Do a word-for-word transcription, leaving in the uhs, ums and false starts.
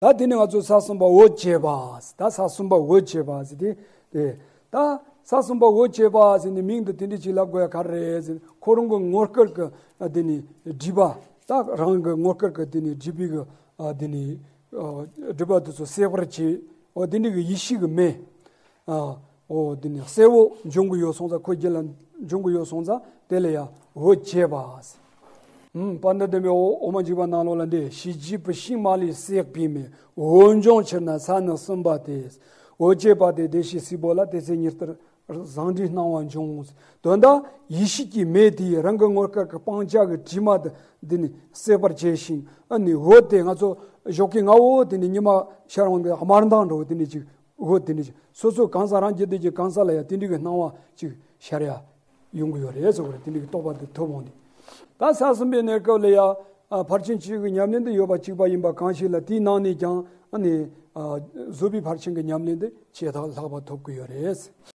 ད་དེ་ནི་ང་ཚོ་ས་གསུམ་པ་འོད་བྱེད་པ། ད་ས་གསུམ་པ་འོད་བྱེད་པ་ཟེར་དེ། དེ་ད་ས་གསུམ་པ་འོད་བྱེད་པ་ཟེར་ནི་མིང་དུ་དེ་འདྲ་ཅིག་ལབ་དགོས་ཡ་ག་རེ་རེད་ཟེར། ཁོ་རང་གི་ངོ་སྐལ་གྱི་དེ་ནི་སྒྲིབ་པ། ད་རང་གི་ངོ་སྐལ་གྱི་དེ་ནི་སྒྲིབ་པའི་གི་དེ་ནི་སྒྲིབ་པ་དེ་ཚོ་སེལ་བར་བྱེད། འོ་དེ་འདྲ་གི་ཡེ་ཤེས་ཀྱི་མེ། འོ་དེ་ནི་གསལ་བོ་འབྱུང་གི་ཡོད་སོང་ཙང་། ཁོ་རྒྱུད་ལ་འབྱུང་གི་ཡོད་སོང་ཙང་དེ་ལ་ཡང་འོད་བྱེད་པ། ཨུམ། དཔལ་ལྡན་འདས་མའི་འོ་འོ་མ་འཇིགས་པ་ནང་ལོགས་ལ་འདི་ཞི་བྱེད་པའི་ཤིང་མ་ལུས་སྲེག་པའི་མེ། འོད་འབྱུང་ཕྱིར་ན་ས་ནི་གསུམ་པ་སྟེ། འོད་བྱེད་པ་དེ་བདེ་གཤེགས་སྲས་པོ་ལ། དེ་ཚེ་ཉི་ལྟར་བཟང་འབྲས་སྣང་བ་འབྱུང་། དོན་དག་ཡེ་ཤེས་ཀྱི་མེ་དེ་རང་གི་ངོ་སྐལ་གྱི་སྤང་བྱ་གི་དྲི་མ་དེ་འདི་ནི་སེལ་བར་བྱས་ཤིང་། ཨ་ནི་འོད་དེ་ང་ཚོ་ཞོགས་ཀའི་སྔ་བོ་དེ་ནི་ཉི་མ་ཤར་འོང་གི་དམར་མདངས་འདྲ་བོ་དེ་ནི་ཅིག་འོད་དེ་ནི་སོ་སོའི་གང་ཟག་རང་རྒྱུད་སྡེ་གྱི་གང་ཟག་ལ་ཡང་དེ་འདྲའི་གི་སྣང་བ་ཅིག་ཤར་ཡ་ཡོང་གི་ཡོད་རེད་ཟེར་བ་རེད། དེ་འདྲའི་གི་རྟོགས་པ་དེ་ཐོབ་འོང་དེ། ད་ས་གསུམ་པའི་གནས་སྐབས་ལ་ཡང་ཕར་ཕྱིན་བཅུའི་གི་ཉམས་ལེན་དེ་ཡོད་པ་གཅིག་པ་ཡིན་པ་གང་ཞིག་ལ། དེའི་ནང་ནས་ཀྱང་ཨ་ནི་བཟོད་པའི་ཕར་ཕྱིན་གྱི་ཉམས་ལེན་དེ་ཇེ་ཐག་ལྷག་པ་ཐོབ་ཀྱི་ཡོད་རེད།